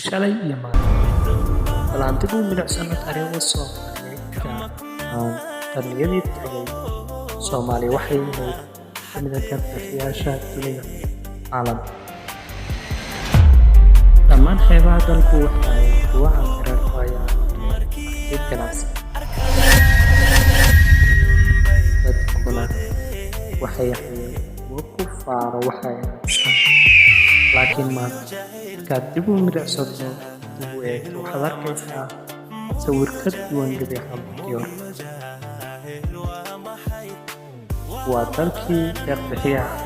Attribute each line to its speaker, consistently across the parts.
Speaker 1: Shalay iyo maanta. Bal aan dib u milicsano taariikhda Soomaaliyeed, gaar ahaan qarniyadii tagay. Soomaaliya waxay ahayd ka mid ah deeq-bixiyayaasha dunida caalamka. Dhammaan xeebaha dalku waxa ay kuwo camiran oo ay ahayd ganacsi. Dadkuna waxay ahaayeen kuwo ku faano waxa ay haystaan. Laakiin maanta, markaad dib u milicsato, dib u eegto, waxaad arkaysaa sawir ka duwan gebi ahaanba kii hore. Waa dalkii deeq-bixiyaha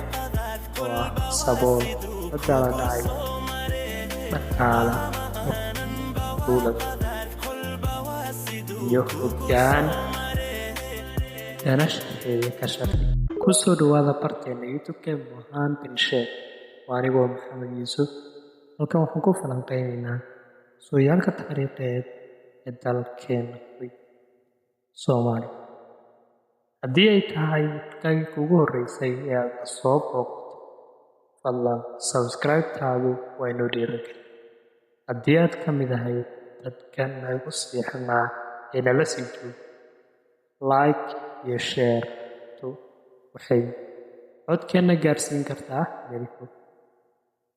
Speaker 1: oo ah sabool la daalaa dhacaya dhaqaale dowlad iyo hoggaan dana shisheeye ka shaqeeya. Ku soo dhawaada barteena YouTube-ka Mohaan Bin Sheikh. Waa anigoo Maxamed Yuusuf. Halkan waxaan ku falanqeynaynaa sooyaalka taariikheed ee dalkeena Soomaaliya. Haddii ay tahay markaagii kuugu horreysay ee aad soo booqato, fadlan subscribe-taadu waa inoo dhiirigelin. Haddii aad ka mid ahayd dadka nagu sii xirnaa ee nala sii jooga, like iyo share-tu waxay codkeenna gaarsiin kartaa meel fog.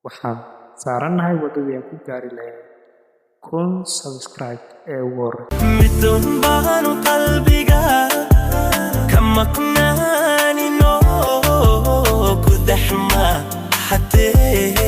Speaker 1: Waxaan saarannahay waddadii aan ku gaari lahayn 1000 subscribe ee ugu horreeya.
Speaker 2: Midun baanu qalbiga ka maqnaaninoo ku dhex maaxatee.